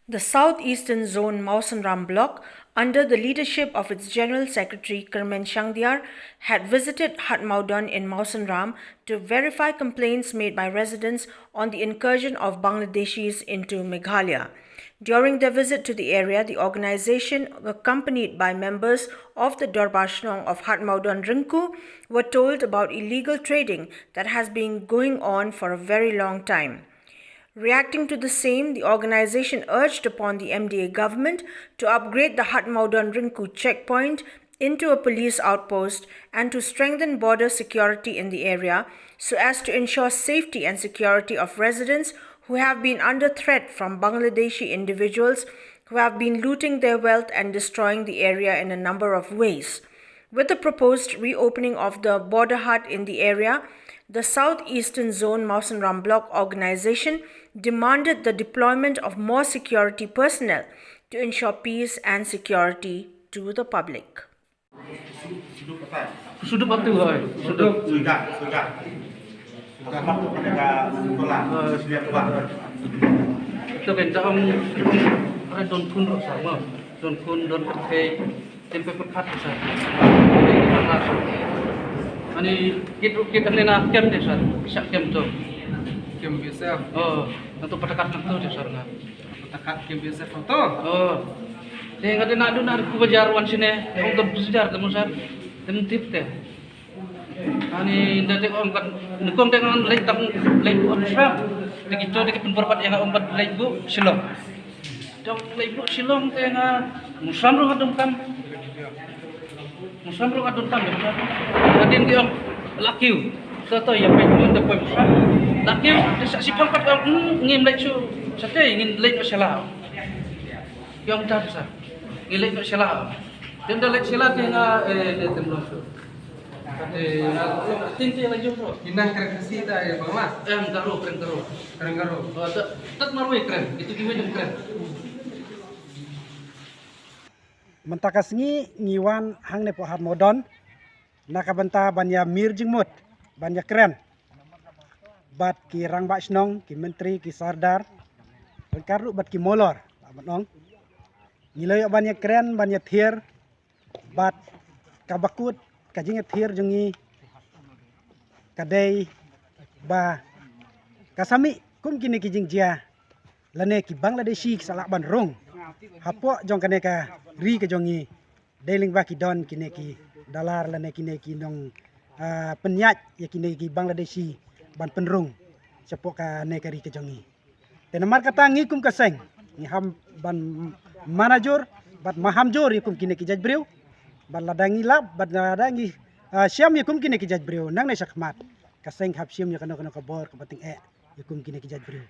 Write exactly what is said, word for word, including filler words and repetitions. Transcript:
The Southeastern Zone Mawsynram Bloc, under the leadership of its General Secretary Kyrmen Shangdiar, had visited Hatmaudon in Mawsynram to verify complaints made by residents on the incursion of Bangladeshis into Meghalaya. During their visit to the area, the organization, accompanied by members of the Dorbar Shnong of Hatmaudon Ringku, were told about illegal trading that has been going on for a very long time. Reacting to the same, the organization urged upon the M D A government to upgrade the Hatmaudon Ringku checkpoint into a police outpost and to strengthen border security in the area so as to ensure safety and security of residents who have been under threat from Bangladeshi individuals who have been looting their wealth and destroying the area in a number of ways. With the proposed reopening of the border hut in the area, the Southeastern Zone Mawsynram Bloc organization demanded the deployment of more security personnel to ensure peace and security to the public. Sudup atu, oi. Sudup. Sudah, sudah. Sudah masuk ke dalam sekolah. Sudah keluar. Ito kan, ito ang, ay, don kun ro sa mo. Don kun, don kun kay, tempe pyrkhat sa. Ani, kit, kit, ani na kem de sa. Sa kem to. Kem biasa. Oh, na to patakat na to de sa nga. Patakat kem biasa to. Oh. Te nga de na du na ku bajar wan sine. Ong to bajar te mo sa. Tem tip te. Ani da te ong kan, nyngkong te ngan leit tang leit buh Musram. Te kito te ki pynborbat ïa nga ong ban leit buh Shillong. Te ong leit buh Shillong te nga Musram ruh nga dum kam. Musram ruh nga dum kam. Hadien ki ong la kiew. To to ïa peit mun da poi Musram. La kiew te sa shipang pat ong, hmm, ngim leit shu. Sa te ngin leit buh Shillong. Ki ong ta sa. Ngin leit buh Shillong. Te da leit Shillong te nga, eh, te tem long shu. Inang kren Khasi da ïa Bangla? Em, Garo, kren Garo. Kren Garo. Oh, tat, tat marwei kren. Itu kiwei kren. Mynta ka sngi ngi wan hangne poh Hatmaudon na ka bynta ban ïa mir jingmut, ban ïa kren bad ki rangbah shnong, ki myntri, ki sordar, ryngkat ruh bad ki molor, lah ban ong. Ngi la ïoh ban ïa kren, ban ïa thier, bad kaba kut ka jingïathier jong ngi ka dei ba ka sa mih kum kine ki jingjia lane ki Bangladeshi ki sa lah ban rung hapoh jong kane ka ri ka jong ngi. Dei lyngba ki don kine ki dalar lane kine ki nong, ah, pynïaid ïa kine ki Bangladeshi ban pynrung shapoh kane ka ri ka jong ngi. Te namar kata ngi kum ka seng ngi hap ban manjur bad maham jur ïa kum kine ki jait briew. Bad lada ngi lap bad lada ngi, ah, shem ïa kum kine ki jait briew nangne shakhmat, ka seng hap shem ïa kano kano ka bor kaba tyngeh ïa kum kine ki jait briew.